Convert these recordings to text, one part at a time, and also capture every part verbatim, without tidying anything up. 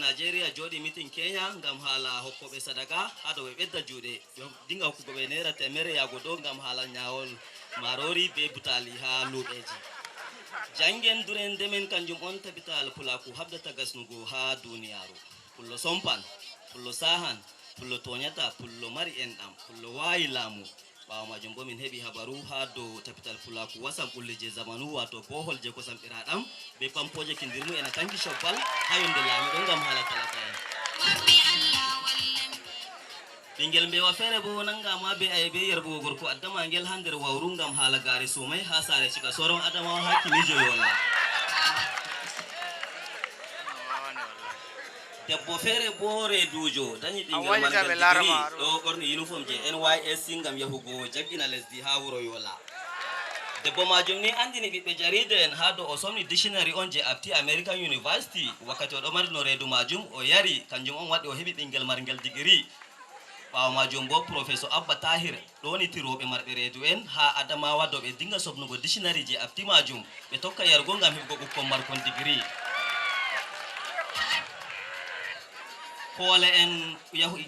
Nigeria jooɗi mitin Kenya ngam haala hokkooɓe sadaka haa dow ɓe ɓedda juuɗe. Ɓe dinga hokkugo ɓe naira teemere yaago dow ngam haala nyaawol maaroori bee butaali haa luuɓeeji. Janngen dureendemen kanjum on tabital pulaaku haɓdata gasnugo haa duniyaaru. Pullo sompan, pullo saahan, pullo toonyataa, pullo mari enɗam, pullo waayi laamu. Ɓaawo maajum boo min heɓi habaru haa dow tapital pulaaku wasam ɓulli jey zamanu, waato boohol jey kosam ɓiraaɗam bee pampooje kindirmu ena tanki cobbal haa yonde laamiiɗo ngam haala talaka'en. Ɓinngel mbeewa feere boo nanngaama bee aybe yerɓugo gorko addamaangel haa nder wawru ngam haala gaari suumay haa saare cika soron Adamawa haa Kimijo Yola. Debbo feere boo reeduujo danyi ɓinngel marngal digiri ɗo ɓorni yunifom jey N Y S C ngam yahugo jaggina lesdi haa wuro Yola. Debbo maajum ni anndini ɓiɓɓe jariide'en haa dow o somni dictionary on jey Apti American University wakkati o ɗo marino reedu maajum o yari, kanjum on waɗi o heɓi ɓinngel marngel digiri. Ɓaawo maajum boo Professor Abba Tahir ɗowniti rewɓe marɓe reedu'en haa Adamawa dow ɓe dinga somnugo dictionary jey Apti maajum ɓe tokka yarugo ngam heɓugo ɓukkon markon digiri. Koole en yahu-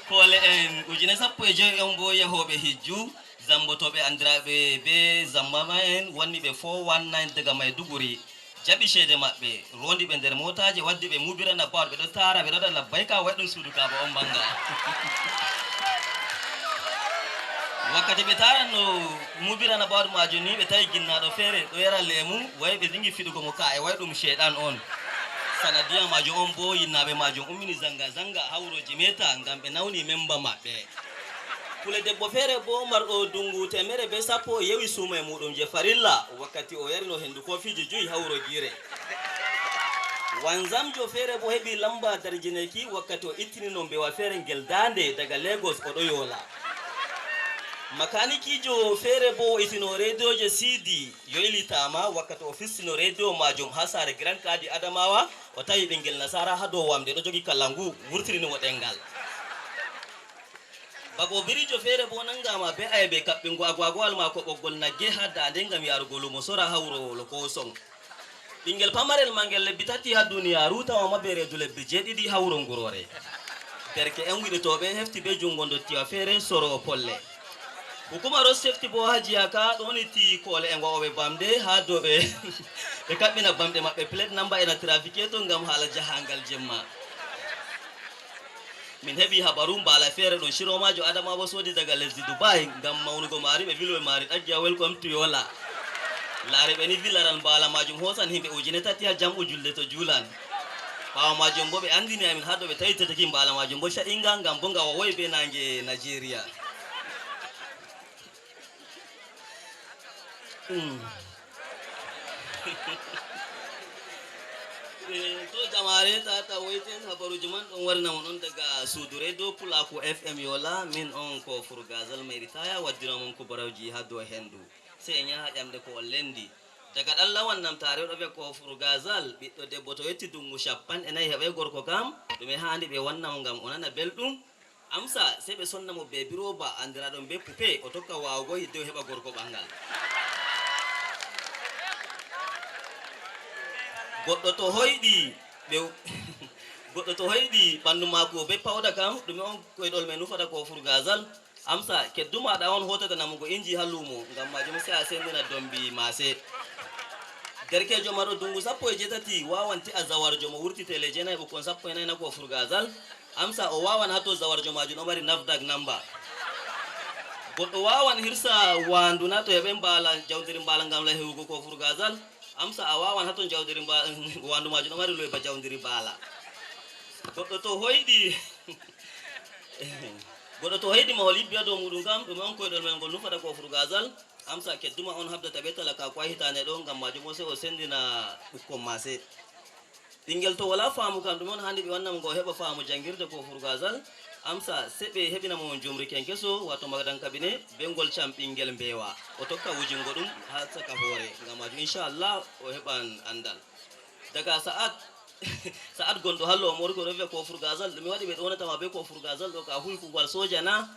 koole en ujine sappo e joy on boo yahooɓe hijju zammbotooɓe anndiraaɓe bee zammama en wanni ɓe four one nine daga Maiduguri. Jaɓi ceede maɓɓe, roondi ɓe nder mootaaje, waddi ɓe mubirana bawɗe, ɓe ɗo taara, ɓe ɗo waɗa labbayka, way ɗum suudu kaaba on mannga. Wakkati ɓe taaranno mubirana bawɗe maajum ni, ɓe tawi ginnaaɗo feere ɗo yara leemu, way ɓe dingi fiɗugo mo kaa'e, way ɗum ceeɗan on. Sanadiya maajum on boo yinnaaɓe maajum ummini zanga-zanga haa wuro Jimeta ngam ɓe nawni memba maɓɓe. Pule debbo feere boo marɗo dungu teemere bee sappo yewi suumaye muuɗum je farilla wakkati o yarino hendu kofiiji joyi haa wuro Giire. Wanzamjo feere boo heɓi lamba darjineeki wakkati o ittinino mbeewa feere ngel daande daga Lagos o ɗo yoola. Makaanikiijo feere boo wo'itino reediyooje C D yoylitaama wakkati o fistino reediyo maajum haa saare Grand Kadi Adamawa, o tawi ɓinngel nasaara haa dow wamnde ɗo jogi kalangu wurtirini mo ɗemngal. Bagobiriijo feere boo nanngaama bee aybe kaɓɓingo agwagwawal maako ɓoggol nagge haa daande ngam yaarugo luumo sora haa wuro Lokoson. Ɓinngel pamarel mangel lebbi tati haa duniyaaru, tawama bee reedu lebbi jeeɗiɗi haa wuro Nguroore. Derke'en wiɗotooɓe hefti bee juŋngo ndottiwa feere soroowo polle. Hukuma Road Safety boo haa jiha ka ɗowniti koole e wa'ooɓe bamɗe haa dow ɓe ɓe kaɓɓina bamɗe maɓɓe plate number ena trafiketo ngam haala jahaangal jemma. Min heɓi habaru mbaala feere ɗum ciromaajo Adamawa soodi daga lesdi Dubai ngam mawnugo maari, ɓe vilo e maari ɗaggiya welcome to Yola. Laare ɓe ni vi laral mbaala maajum hoosan himɓe ujine tati haa jam'u julde to juulan. Ɓaawo maajum boo ɓe anndini amin haa dow ɓe tawi teteki mbaala maajum boo ca'inga ngam boo nga wowoyi bee naange Nigeria. Hmm. Eh, to jamaare, tata woyten habaruuji man ɗon warina mon on daga suudu reedo Pulaaku F M Yola, min on ko Furgazal Mayritaya waddino mon kubaruuji haa dow hendu. Sey en yaha ƴamde ko on lendi. Daga ɗan lawan namtaare ɗo ɓe ko Furgazal, ɓiɗɗo debbo to yetti dungu cappanɗe nayi heɓay gorko kam, ɗume haandi ɓe wanna mo ngam o nana belɗum? Amsa, sey ɓe sonna mo bebi roba, andiraaɗum be pupe, o tokka waawugo hidde o heɓa gorko ɓangal. Goɗɗo to hoyɗi, ɓe goɗɗo to hoyɗi ɓandu maako be pawda kam, ɗume on koyɗol men nufata ko Furgazal? Amsa, keddu maaɗa on hootata namugo inji haa luumo, ngam maajum sey a sendina dombi maase. Derkeejo marɗo dungu sappo e jeetati waawan te'a zawarjo mo wurti tele jeenayi ɓukkon sappo e nayi na ko Furgazal? Amsa, o waawan haa to zawarjo maajum ɗo mari nafdak namba. Goɗɗo waawan hirsa waandu na to heɓe mbaala, jawdiri mbaala ngam la hewugo ko Furgazal? Amsa, a waawan haa to jawdiri mba-, waandu maajum ɗo mari loyba jawdiri mbaala. Goɗɗo to hoyɗi, goɗɗo to hoyɗi mahol yibbi haa dow muuɗum kam, ɗume on koyɗol men ngol nufata ko Furgazal? Amsa, kedduma on habdata be talakaaku haa hitaande ɗo, ngam maajum o sey o sendina ɓukkon maase. Ɓinngel to walaa faamu kam, ɗume on haandi ɓe wanna mo ngo o heɓa faamu janngirde ko Furgazal? Amsa, sey ɓe heɓina mo jumri kenkeso, waato magdan kabine, be ngol cam ɓinngel mbeewa. O tokka wujingo ɗum haa caka hoore, ngam maajum, inchallah, o heɓan anndal. Daga Sa'ad, Sa'ad gonɗo hallo o mori ko ɗo wi'a ko Furgazal, ɗume waɗi ɓe ɗownata ma be ko Furgazal ɗo, ka huwi kuugal sooja na?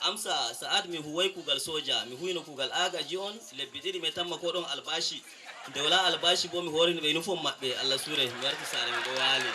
Amsa, Sa'ad, mi huway kuugal sooja, mi huwino kuugal agaji on lebbi ɗiɗi, mi tamma ko ɗon albashi. Nde wala albashi bo mi horini ɓe uniform maɓɓe, Allah sure, mi warti saare mi ɗo waali.